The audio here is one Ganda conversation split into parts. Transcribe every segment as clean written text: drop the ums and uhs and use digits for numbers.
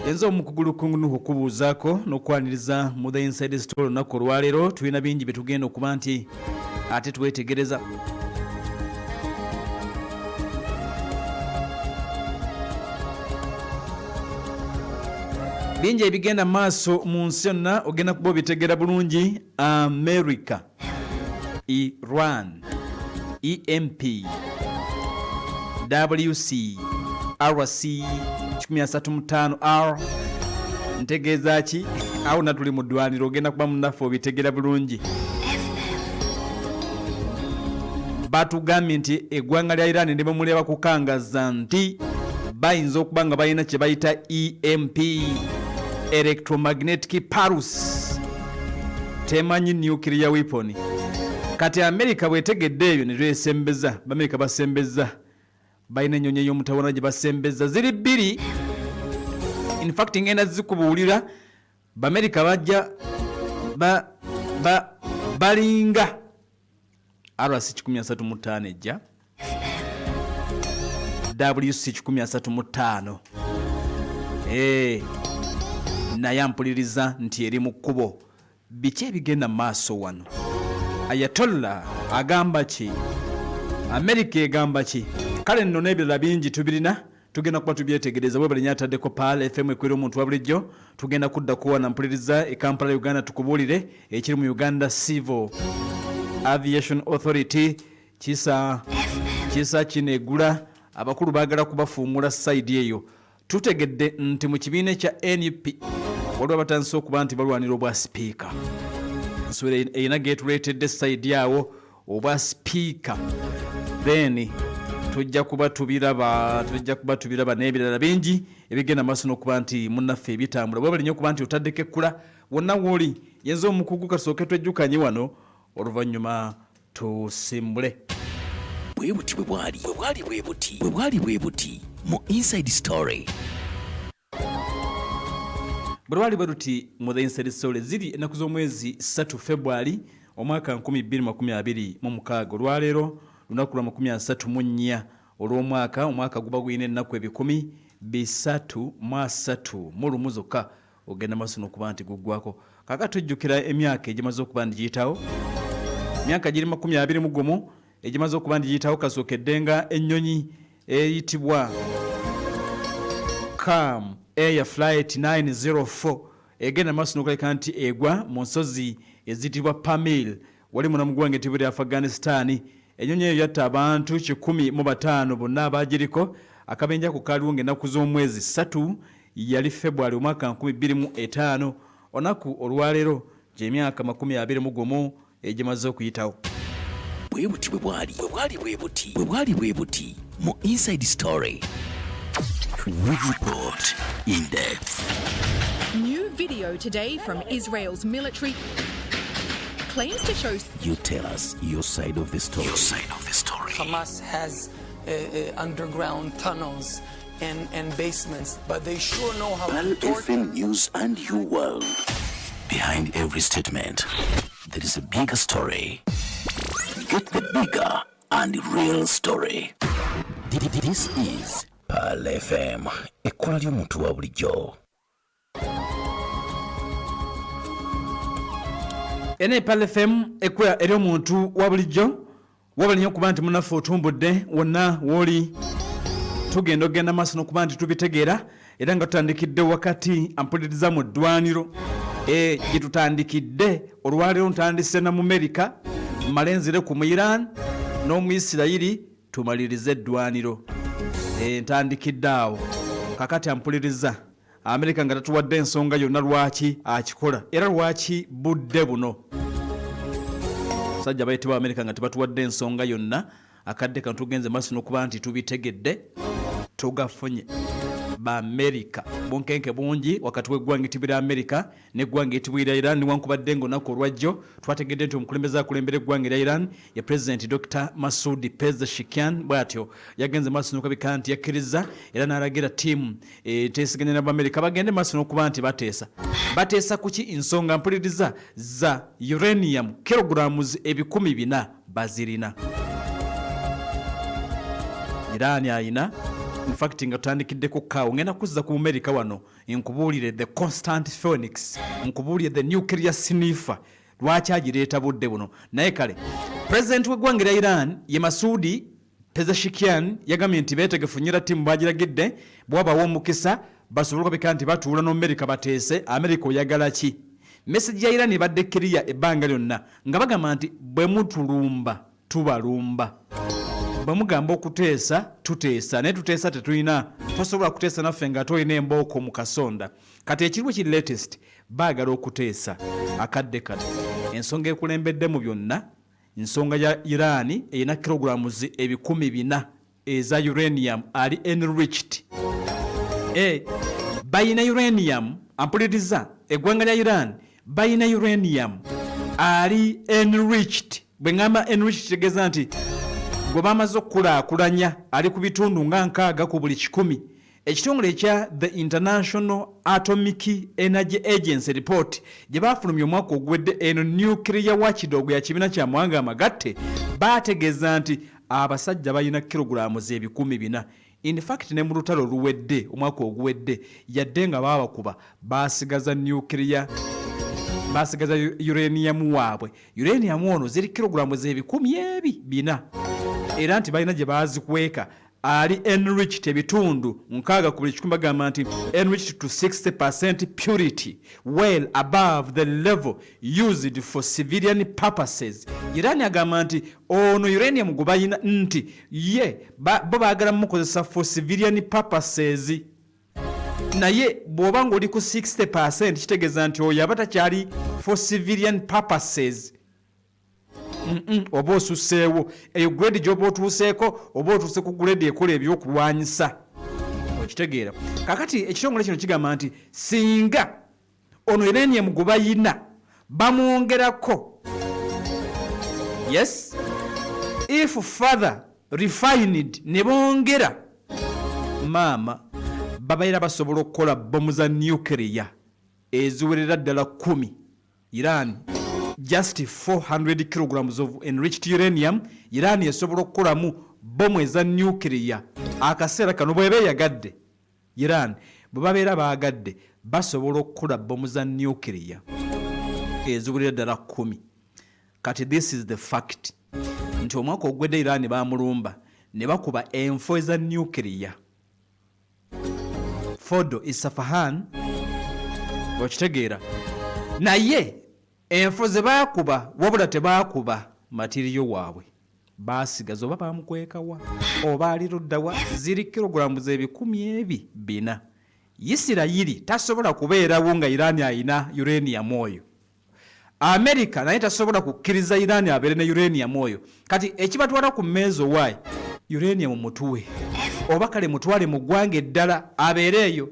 Yenze omukugulu kungunuhu okubuuzaako n'okwaniriza mu The Inside Story olunaku olwaleero. Tulina bingi bye tugenda okuba nti ate twetegereza. Bingi ebigenda maaso mu nsi yonna ogenda kuba obitegera bulungi. America, Iran, EMP, WC, RC 135 R ntegeeza ki? Awo na tuli mu ddwaniro ogenda kuba munnaffe obitegera bulungi. Batugambye nti eggwanga lya Iran ne bwemuleba kukangaza nti bayinza okuba nga balina kye bayita EMP, electromagnetic pulse, temanyi nuclear weapon. Kati Amerika bwetegedde ebyo ne twesembeza, Bamerika basembeza, balina ennyonyi ey'omutawaana gye basembeza, ziri bbiri. In fact ngenda zikubuulira. Bamerika bajja ba, ba, balinga RC 135 ejja WC 135 hey, naye ampuliriza nti eri mu kkubo. Biki ebigenda maaso wano? Ayatollah agamba ki? Amerika egamba ki? Kale nno n'ebirala bingi tubirina, tugenda kuba tubyetegereza. Webale nnyo ataddeko Pearl FM ekwera omuntu wa bulijjo. Tugenda kudda kuwana mpuliriza e Kampala Uganda, tukubuulire ekiri mu Uganda Civil Aviation Authority. Kisa kisa kino egula abakulu baagala kubafuumula sayidi eyo. Tutegedde nti mu kibiina ekya NUP waliwo abatandise okuba nti balwanira obwa sipiika. Nsubira erina getuleetedde sayidi awo obwa sipiika, then tujja kuba tubiraba, tujja kuba tubiraba n'ebirala bingi ebigenda maaso n'okuba nti munnaffe ebitambula. Webale nnyo okuba nti otaddeko ekkula wonna wooli. Yenze omukugu, kasooke twejjukanye wano oluvannyuma tusimbule. Bwe buti bwe bwali, bwe bwali bwe buti, bwe bwali bwe buti mu Inside Story. Bwe lwali bwe luti mu The Inside Story, ziri ennaku z'omwezi 3 February omwaka 2026. Olwaleero lunaku lwa 34 olw'omwaka. Omwaka guba gulina ennaku 331 zokka ogenda maaso n'okuba nti guggwako. Kaakati tujjukira emyaka egimaze okuba nti giyitawo, emyaka giri 21 egimaze okuba nti giyitawo kasookedde nga ennyonyi eyitibwa Kam Air Flight 904 egenda maaso n'okulabika nti egwa mu nsozi eziyitibwa Pamir wali muna mu ggwanga etibwa lya Afghanistan. Ennyonyi eyo yatta abantu 105 bonna abaagiriko. Akabenje ako kaaliwo ng'ennaku z'omwezi 3 yali February omwaka 2005. Olunaku olwaleero gy'emyaka 21 egimaze okuyitawo. Bwe buti bwe bwali, bwe bwali bwe buti, bwe bwali bwe buti mu Inside Story. We report in depth. New video today from Israel's military claims to show. You tell us your side of the story. Your side of the story. Hamas has underground tunnels and basements, but they sure know how Pearl to torture. FM News and your world. Behind every statement, there is a bigger story. Get the bigger and real story. This is Pearl FM, ekkola ly'omuntu wa bulijjo. Eno Pearl FM ekkola eri omuntu wa bulijjo. Wabale nnyo okuba nti munnaffe otumbudde wonna w'oli. Tugenda okugenda maaso n'okuba nti tubitegeera era nga tutandikidde wakati ampuliriza mu ddwaniro gye tutandikidde olwaleero. Ntandise na mu Merika, mmale nzire ku mu Iran n'omu Isirayiri tumalirize eddwaniro. Ntandikidde awo. Kakati ampuliriza Amerika nga tatuwadde ensonga yonna lwaki akikola era lwaki budde buno. Sajja bayitibwa Amerika nga tebatuwadde ensonga yonna. Akadde kano tugenze maaso n'okuba nti tubitegedde, tugafunye. Ba Amerika bunkenke bungi wakati w'eggwanga etibwa lya Amerika n'eggwanga etibwa erya Iran, newankubadde ng'olunaku olwajjo twategedde nti omukulembeze akulembera eggwanga erya Iran ye Pulezidenti Dr. Masoud Pezeshkian. Bw'atyo yagenze maaso n'okulabika nti yakkirizza era n'alagira ttiimu eteeseganya n'Abamerika bagende maaso n'okuba nti bateesa. Bateesa ku ki? Nsonga mpuliriza za uranium kilograms 400 bazirina. Iran ayina, In fact, nga tutandikiddeko kaawo, ngenda kuzza ku Amerika wano nkubuulire the constant phoenix, nkubuulire the nuclear sniffer lwaki agireeta budde buno. Naye kale, pulezidenti w'eggwanga erya Iran ye Masudi Pezeshkian yagambye nti beetegefu nnyo era ttiimu bagiragidde bwabawo omukisa basobole okubika nti batuula n'Omerika bateese. Amerika oyagala ki? Message ya Iran ebadde clear ebbanga lyonna nga bagamba nti bwe mutulumba tubalumba, bwe mugamba okuteesa tuteesa, naye tuteesa tetulina, tosobola kuteesa naffe nga tolina embooko mu kasonda. Kati ekiriwo kiri latest, baagala okuteesa akadde kano. Ensonga ekulembedde mu byonna nsonga ya Iran erina kilograms 400 eza uranium ali enriched. Bayina uranium, ampuliriza, eggwanga lya Iran bayina uranium ali enriched. Bwe ŋŋamba enriched kitegeeza nti gwe bamaze okukulaakulanya ali ku bitundu nga 60%. Ekitongole ekya the International Atomic Energy Agency report gye baafulumya omwaka oguwedde, eno nuclear watchdog ya kibiina kya mawanga amagatte, baategeeza nti abasajja balina kilogulaamu 400. In fact, ne mu lutalo oluwedde omwaka oguwedde, yadde nga baabakuba, baasigaza nuclear, basigaza uranium waabwe. Uranium ono ziri kilogulaamu 400, era nti balina gye baazikweka ali enriched ebitundu 60%. Bagamba nti enriched to 60% purity, well above the level used for civilian purposes. Iran agamba nti ono uranium gwe balina nti ye bo baagala mumukozesa for civilian purposes, naye bw'oba ng'oli ku 60% kitegeeza nti oyo aba takyali for civilian purposes. Oba osusseewo eyo grade gy'oba otuuseeko, oba otuuse ku grade ekola ebyokulwanyisa, okitegeera? Kakati ekitongole kino kigamba nti singa ono uranium gwe bayina bamwongerako, yes, if further refined, ne bongera, maama babeera basobola okukola bomu za nuclear eziwerera ddala 10. Iran, just 400 kilograms of enriched uranium, Iran esobola okukolamu bomu eza nuclear akaseera kano bweba eyagadde. Iran bwe babeera baagadde basobola okukola bomu za nuclear eziwerera ddala 10. Kati this is the fact nti omwaka ogwedde Iran bamulumba ne bakuba enfo eza nuclear Fordo, Isfahan, okitegeera? Naye enfo ze baakuba, wabula tebaakuba material waabwe, baasigaza oba bamukwekawa oba ali luddawa. Ziri kilogulamu 400. Isirayiri tasobola kubeerawo nga Iran ayina uranium oyo. Amerika naye tasobola kukkiriza Iran abeere ne uranium oyo. Kati ekibatwala ku mmeeza, owaayi uranium mutuwe, oba kale mutwale mu ggwanga eddala abeere eyo,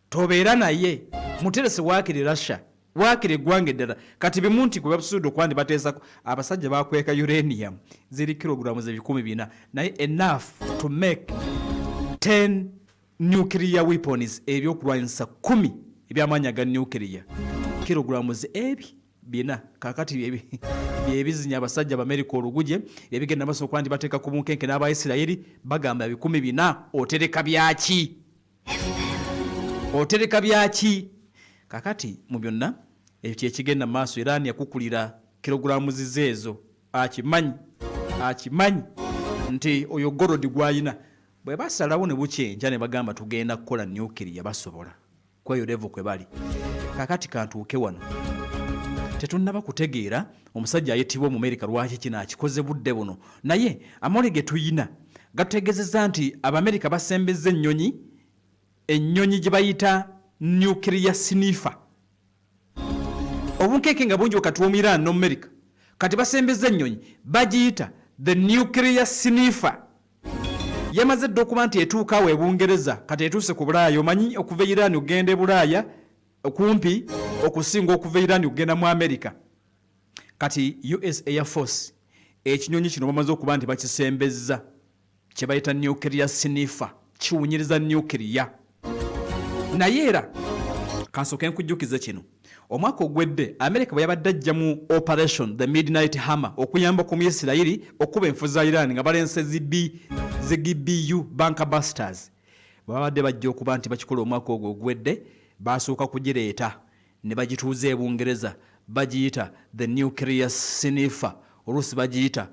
tobeera naye, muterese waakiri Russia, waakiri eggwanga eddala. Kati bimu nti gwe babusuudde okuba nti bateesako, abasajja bakweka uranium ziri kilogulamu 400, naye enough to make 10 nuclear weapons, ebyokulwanyisa 10 ebyamaanyi aga nuclear, kilogulamu 400. Kakati byebizinya abasajja Abamerika oluguje, ebigenda maaso okuba nti bateeka ku bunkenke n'Abaisirayiri. Bagamba 400 otereka byaki? Otereka byaki? Kakati mu byonna ekyo kyekigenda mu maaso. Iran yakukulira kilogulamu zize ezo, akimanyi, akimanyi nti oyo gold gwayina bwe basalawo ne bukyenja ne bagamba tugenda kukola nuclear, basobola kweyo level kwe bali. Kakati kantuuke wano, tetunnaba kutegeera omusajja ayitibwa Omumerika lwaki kino akikoze budde buno, naye amawulire ge tuyina gatutegeezezza nti Abamerika basembezza ennyonyi, ennyonyi gye bayita nuclear sniffer. Obunkenke nga bungi wakati w'omu Iran n'Omumerika. Kati basembezza ennyonyi bagiyita the nuclear sniffer. Yamaze dda okuba nti etuuka awo e Bungereza, kati etuuse ku Bulaaya. Omanyi okuva e Iran okugenda e Bulaaya okumpi okusinga okuva e Iran okugenda mu Amerika. Kati US Air Force ekinyonyi kino bamaze okuba nti bakisembezza, kye bayita nuclear sniffer, kiwunyiriza nuclear. Naye era kansooke nkujjukize kino: omwaka ogwedde Amerika bwe yabadde ajja mu Operation the Midnight Hammer okuyamba ku Muisirayiri okuba enfu za Iran nga balense zi B Zi GBU Bunker Busters bwe babadde bajja okuba nti bakikola omwaka ogwo oguwedde, baasooka kugireeta ne bagituuza e Bungereza, bagiyita the Nuclear Sniffer, oluusi bagiyita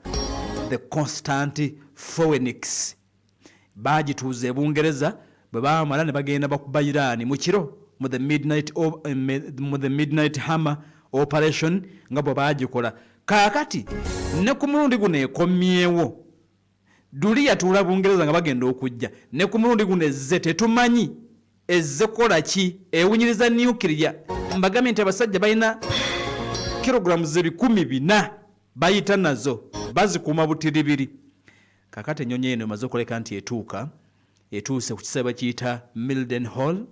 the Constant Phoenix. Baagituuza e Bungereza, bwe baamala ne bagenda bakuba Iran mu kiro mu the midnight, mu the Midnight Hammer operation nga bwe baagikola. Kaakati ne ku mulundi guno ekomyewo. Duli yatuula Bungereza nga bagenda okujja, ne ku mulundi guno ezze, tetumanyi ezze kukola ki, ewunyiriza nukiriya. Mbagambye nti abasajja balina kilograms 400 bayita nazo, bazikuuma butiribiri. Kakati ennyonyi eno emaze okuleka nti etuuka, etuuse ku kisaawe bakiyita Mildenhall,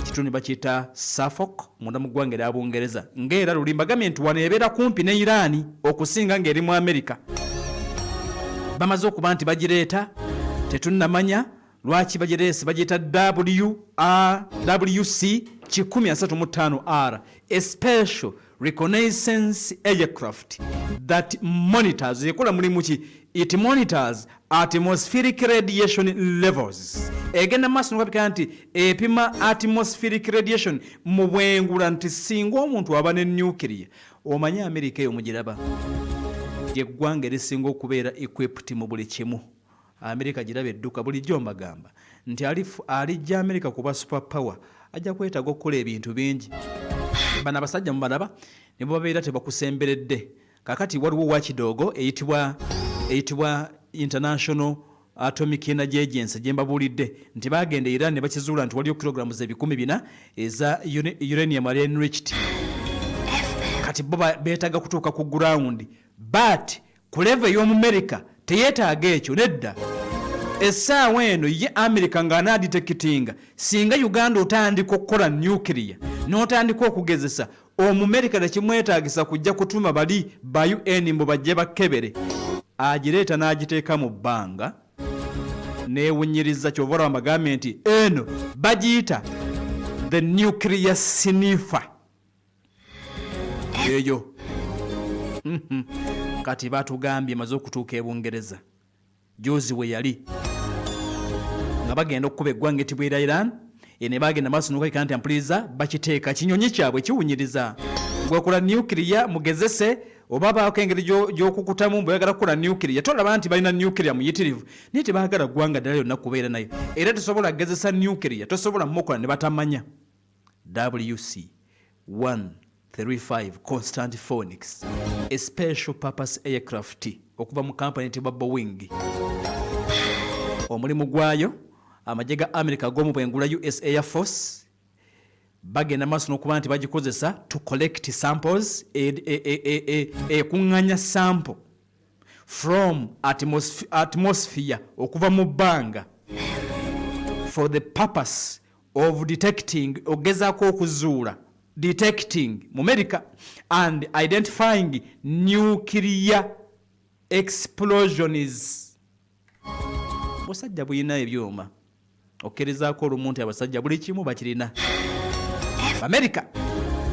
kitundu bakiyita Suffolk, munda mu ggwanga erya Bungereza. Ng'era luli mbagambye nti wano ebeera kumpi ne Iran okusinga ng'eri mu Amerika. Bamaze okuba nti bagireeta, tetunnamanya lwaki bagireese. Bagiyita WC 135 R, a special reconnaissance aircraft that monitors, ekola mulimu ki? It monitors atmospheric radiation levels. Egenda maaso nokabika nti epima atmospheric radiation mu bwengula, nti singa omuntu aba ne nuclear. Omanyi Amerika eyo mugiraba, lyeggwanga erisinga okubeera equipped mu buli kimu. Amerika giraba edduka. Bulijjo mbagamba nti alijja Amerika kuba super power ajja kwetaaga okukola ebintu bingi. Bano abasajja mubalaba ne bwe babeera tebakusemberedde. Kakati waliwo watchdog eyitibwa International Atomic Energy Agency gye mbabuulidde nti bagenda Iran ne bakizuula nti waliyo kilograms 400 eza uranium ali enriched. Kati bo beetaaga kutuuka ku ground, but ku level ey'Omumerika teyeetaaga ekyo nedda. Essaawa eno ye Amerika ng'anaadetectinga singa Uganda otandika okukola nuclear n'otandika okugezesa, Omumerika tekimwetaagisa kujja kutuma bali ba UN mbu bajje bakkebere. Agireeta n'agiteeka mu bbanga neewunyiriza. Kyova olaba mbagambye nti eno bagiyita the Nuclear Sniffer eyo. Kati batugambye emaze okutuuka e Bungereza juzi we yali nga bagenda okukuba eggwanga etibwa erya Iran. Eno bagenda maaso nokakika nti ampuliriza bakiteeka kinyonyi kyabwe kiwunyiriza. Gwekola nuclear mugezese oba baako engeri gy'okukutamu bweyagala kukola nuclear. Tolaba nti balina nuclear muyitirivu, naye tebaagala ggwanga ddala lyonna kubeera nayo, era tosobola kugezesa nuclear, tosobola mukola ne batamanya. WC 135 Constant Phoenix, a special purpose aircraft okuva mu kampani etibwa Boeing. Omulimu gwayo, amagye ga America ag'omu bwengula, US Air Force, bagenda maaso n'okuba nti bagikozesa to collect samples, ekuŋŋanya sample from atmosphere, okuva mu bbanga, for the purpose of detecting, ogezaako okuzuula, detecting mu America and identifying nuclear explosions. Busajja bulina ebyuma, okkirizaako olumu nti abasajja buli kimu bakirina. America,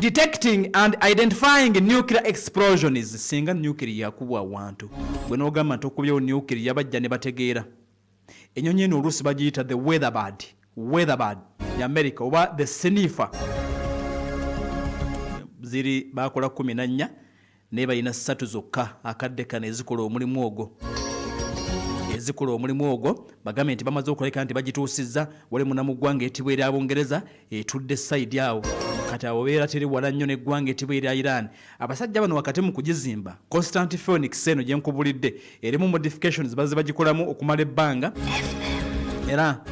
detecting and identifying nuclear explosions. Singa nuclear yakubwa awantu, gwe n'ogamba nti okubyewo nuclear, bajja ne bategeera. Enyonyi eno oluusi bagiyita the Weatherbird, Weatherbird ya America oba the Sniffer. Ziri bakola 14, naye balina ssatu zokka akadde kano ezikola omulimu ogwo, ezikola omulimu ogwo. Bagambye nti bamaze okulabika nti bagituusizza wali muna mu ggwanga etibwa erya Bungereza, etudde side awo. Kati awo beera teri wala nnyo n'eggwanga etibwa erya Iran. Abasajja bano wakati mu kugizimba, Constant Phoenix eno gye nkubulidde erimu modifications bazze bagikolamu okumala ebbanga, era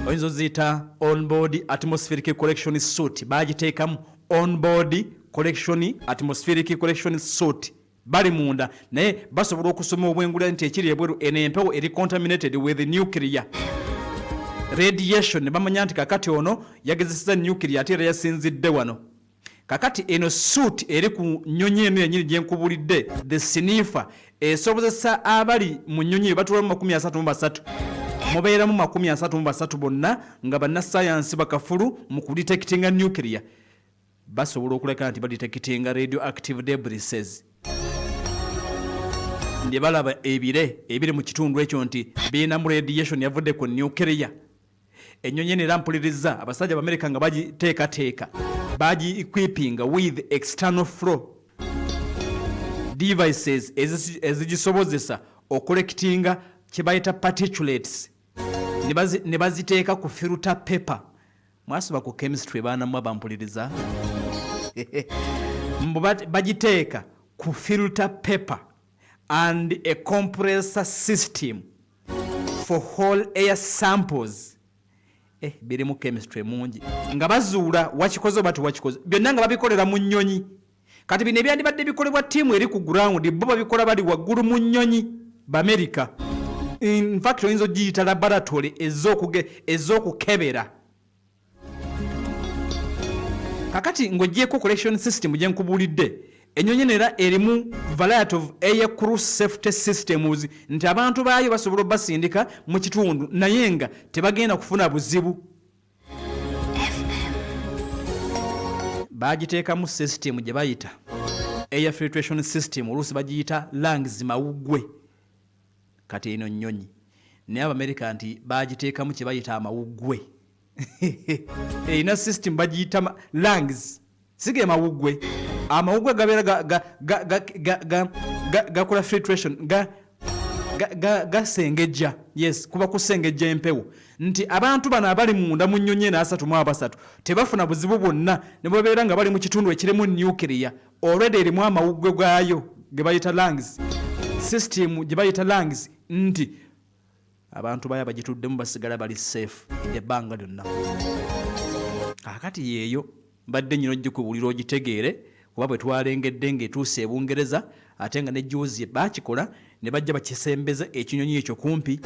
oyinza oziyita onboard atmospheric collection suit. Bagiteekamu onboard collection, atmospheric collection suit. Bali munda, naye basobola okusoma obwengula nti ekiri ebweru, eno empewo eri contaminated with nuclear radiation, ne bamanya nti kakati ono yagezeseza nuclear, ate era yasinzidde wano. Kakati eno suit eri ku nnyonyi eno yennyini gyenkubulidde, the Sniffer, esobozesa abali mu nnyonyi eyo batuulamu 33, mubeeramu 33 bonna nga bannasayansi bakafulu mu kudetectinga nuclear. Basobola okuleka nti badetectinga radioactive debrises. Ne balaba ebire ebiri mu kitundu ekyo nti birinamu radiation yavudde ku nuclear. Ennyonyi eno era mpuliriza abasajja Abamerika nga bagiteekateeka, bagi equipping with external flow devices ezigisobozesa ocollectinga kye bayita particulates ne baziteeka ku filter paper. Mwasuba ku chemistry, baanamu abampuliriza? Mbu bagiteeka ku filter paper and a compressor system for whole air samples. Birimu chemistry mungi nga bazuula wakikoze oba tewakikoze. Byonna nga babikolera mu nnyonyi. Kati bino ebyandibadde bikolebwa ttiimu eri ku ground, bo babikola bali waggulu mu nnyonyi, Bamerika. In fact, oyinza ogiyita laboratory ez'okukebera. Kakati ng'ogyeko collection system gye nkubuulidde, ennyonyi eno era erimu variety of air crew safety systems, nti abantu baayo basobola obbasindika mu kitundu naye nga tebagenda kufuna buzibu. Bagiteekamu system gye bayita air filtration system, oluusi bagiyita lungs, mawuggwe. Kati eno nnyonyi naye Abamerika nti bagiteekamu kye bayita amawuggwe. Erina system bagiyita lungs, sige mawuggwe. Amawuggwe gabeera gakola filtration, gasengejja. Yes, kuba kusengejja empewo, nti abantu bano abali munda mu nnyonyi eno 33 tebafuna buzibu bwonna ne bwebeera nga bali mu kitundu ekirimu nuclear. Already erimu amawuggwe gaayo ge bayita lungs, system gye bayita lungs, nti abantu bayo abagituddemu basigala bali safe ebbanga lyonna. Kaakati yeeyo mbadde nyina ogikubuulira ogitegeere, kuba bwe twalengedde ng'etuuse e Bungereza, ate nga ne juzi bakikola ne bajja bakisembeza ekinyonyi ekyo kumpi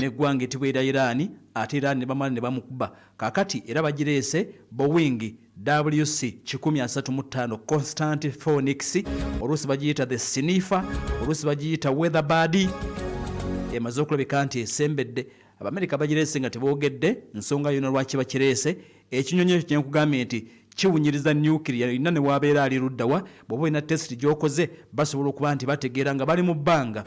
n'eggwanga etibwa erya Iraani, ate Iraani ne bamala ne bamukuba. Kaakati era bagireese, Boeing WC 135 Constant Phoenix, oluusi bagiyita the Sniffer, oluusi bagiyita Weatherbird. Emaze okulabika nti esembedde. Abamerika bagireese nga teboogedde nsonga yonna lwaki bakireese. Ekinyonyi ekyo kyenkugambye nti kiwunyiriza nuclear yonna, ne wabeera ali luddawa, bw'oba olina test gy'okoze basobola okuba nti bategeera nga bali mu bbanga.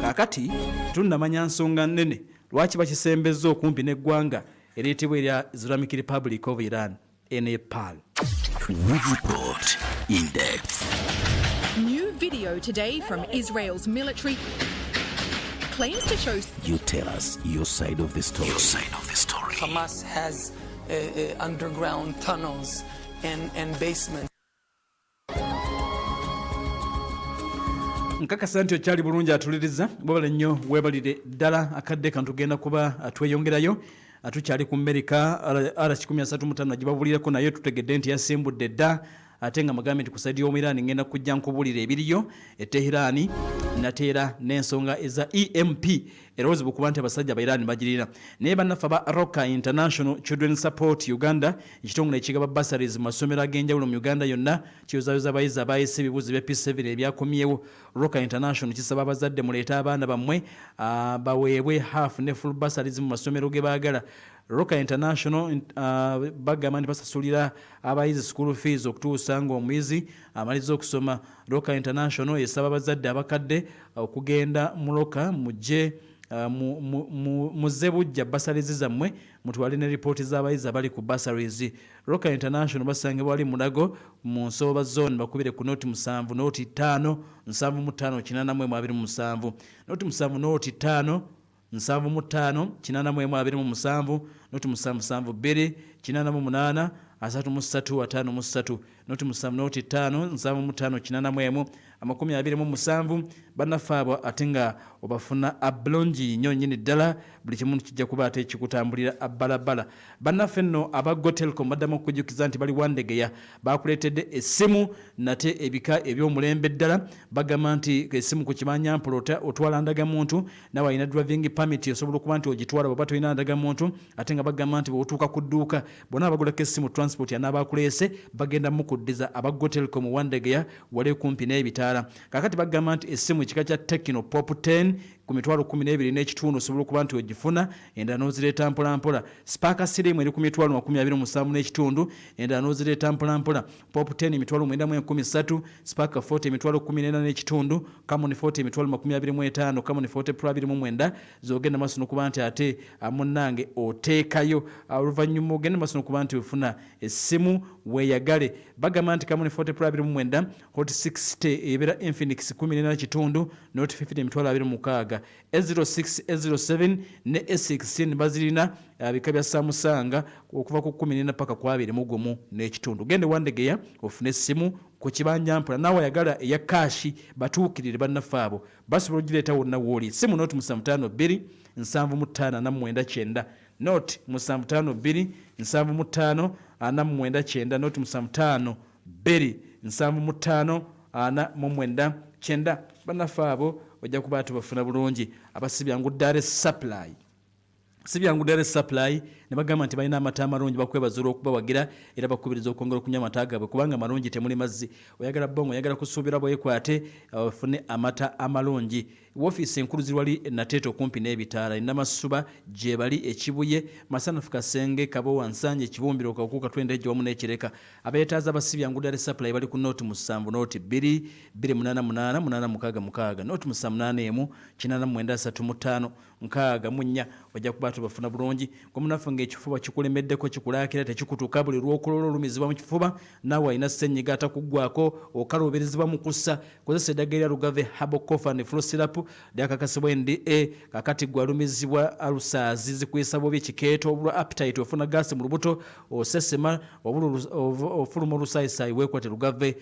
Kaakati tunnamanya nsonga nnene lwaki bakisembezza okumpi n'eggwanga eriyitibwa erya Islamic Republic of Iran, Nepal. We report in depth. New video today from Israel's military claims to show You tell us your side of the story. Your side of the story. Hamas has underground tunnels and basements. Nkakasa nti okyali bulungi atuliriza. Webale nnyo, weebalire ddala. Akadde kano tugenda kuba tweyongerayo. Tukyali ku Amerika. R135 nagibabulirako, naye tutegedde nti yasimbudde dda, ate nga mugambe nti ku side y'Omwiraani ngenda kujja nkubuulira ebiriyo e Teheraani, nate era n'ensonga eza EMP erowoozebwa okuba nti abasajja Abairaani bagirira. Naye bannaffe aba Roca International Children Support Uganda, ekitongole ekigaba bursaries mu masomero ag'enjawulo mu Uganda yonna, kiyozayoza abayizi abayise ebibuuzo ebya P7 ebyakomyewo. Roca International kisaba abazadde muleete abaana bammwe, baweebwe half ne full bursaries mu masomero ge baagala. Roca International bagamba nti basasulira abayizi school fees okutuusa ng'omuyizi amaliza okusoma. Roca International esaba abazadde abakadde okugenda mu Roca, mujje muzze bujja bursaries zammwe, mutwale ne ripooti z'abayizi abali ku bursaries. Roca International basangibwa wali Mulago mu Nsooba Zone. Bakubire ku 07 05 75 81 27, 07 05 75 81 27, 0 7 7 2 88 33 53, 07 05 75 81 27. Bannaffe abo ate nga obafuna abulungi nnyo nnyini ddala, buli kimu kijja kuba ate kikutambulira abbalabala. Bannaffe nno aba Go Telecom baddamu okujjukiza nti bali Wandegeya, bakuleetedde essimu nate ebika eby'omulembe ddala. Bagamba nti essimu ku kimanyampola otwala ndagamuntu, nawe alina driving permit osobola okuba nti ogitwala bw'oba tolina ndagamuntu. Ate nga bagamba nti bw'otuuka ku dduuka bonna abagulako essimu, transport anaabakuleese bagenda mukuddiza. Aba Go Telecom, Wandegeya wali kumpi n'ebitaala. Kakati bagamba nti essimu ekika kya Tecno Pop 10 Ku mitwalo 12 n'ekitundu osobola okuba nti ogifuna, endala n'ozireeta mpolampola. Spark Slim eri ku mitwalo 27 n'ekitundu, endala n'ozireeta mpolampola. Pop 10 emitwalo 9 mu 300, Spark 40 emitwalo 14 n'ekitundu, Camon 40 emitwalo 25, Camon 40 Pro 29 zogenda maaso n'okuba nti ate munnange oteekayo. Oluvannyuma ogenda maaso n'okuba nti ofuna essimu weeyagale. Bagamba nti Camon 40 Pro 29, Hot 60 ebeera Infinix 14 kitundu, Note 50 emitwalo 26, A06, A07 ne A16 bazirina, bika bya Samsung okuva ku 14 paka ku 21 n'ekitundu. Gende Wandegeya ofune essimu ku kibanja mpola. Naawe ayagala eya cash, batuukirire bannaffe abo, basobola ogireeta wonna wooli. Simu nought 752 75 49 90, nought 752 75 49 90, nought 752 75 49 90. Bannaffe abo ojja kuba tubafuna bulungi. Abasibyangu Dairy Supply, Sibyangu Dairy Supply ne bagamba nti balina amata amalungi. Bakwebaza olw'okubawagira era bakubiriza okwongera okunywa amata gaabwe kubanga malungi, temuli mazzi. Oyagala bongo, oyagala kusuubira, bwekwate ofune amata amalungi. Woofiisi enkulu ziri wali Nateete okumpi n'ebitaala, Enamasuba gye bali, Ekibuye, Masanafu, Kasenge, Kabowa, Nsanje, Ekibumbiro, Kawukuka, Twendejje wamu n'Ekireka. Abeetaaza Abasibyangu Dairy Supply bali ku nought 7 nought 2 2 8 8 8 6 6, nought 7 8 1 89 35 64. Ojja kuba tubafuna bulungi. Gwemunaffe ng'ekifuba kikulemeddeko, kikulaakira, tekikutuka, buli lwokolola olumizibwa mu kifuba, naawe alina ssenyiga atakuggwako, okaloberezebwa mu kussa, kozesa eddagala erya Lugave Herbal Cough and Flu Syrup, lyakakasibwa NDA. Kakati gwe alumizibwa ulcers, zikuyisa bubi, kikeeto, obulwa appetite, ofuna gaasi mu lubuto, osesema wabula ofuluma olusaayisayi, weekwate Lugave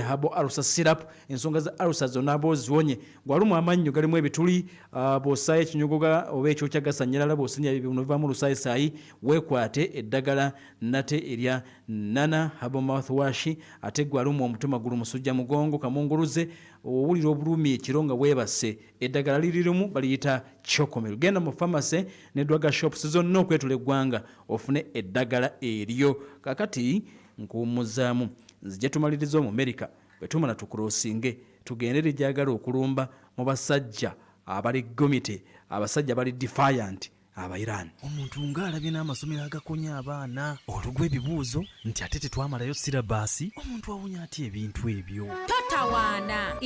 Herbal Ulcer Syrup. Ensonga za ulcers zonna oziwonye. Gwalumwa amannyo galimu ebituli, bw'osaayo ekinyogoga oba ekyokya gasanyalala, bw'osinya bino bivaamu olusaayisayi, weekwate eddagala nate erya Nana Herbal Mouthwash. Ate gwe alumwa omutwe, magulu, musujja, mugongo, kamunguluze, owulira obulumi ekiro nga weebase, eddagala liri limu, baliyita Chocomil. Genda mu pharmacy ne drug shops zonna okwetula eggwanga ofune eddagala eryo. Kakati nkuwummuzaamu, nzije tumalirize Omumerika. Bwe tumala tukurosinge tugende eri gyagala okulumba mu basajja abali gomite, abasajja abali defiant, Aba Iran. Omuntu ng'alabye n'amasomero agakonya abaana olugwa ebibuuzo nti ate tetwamalayo syllabus, omuntu awunya atya ebintu ebyo? Totawaana.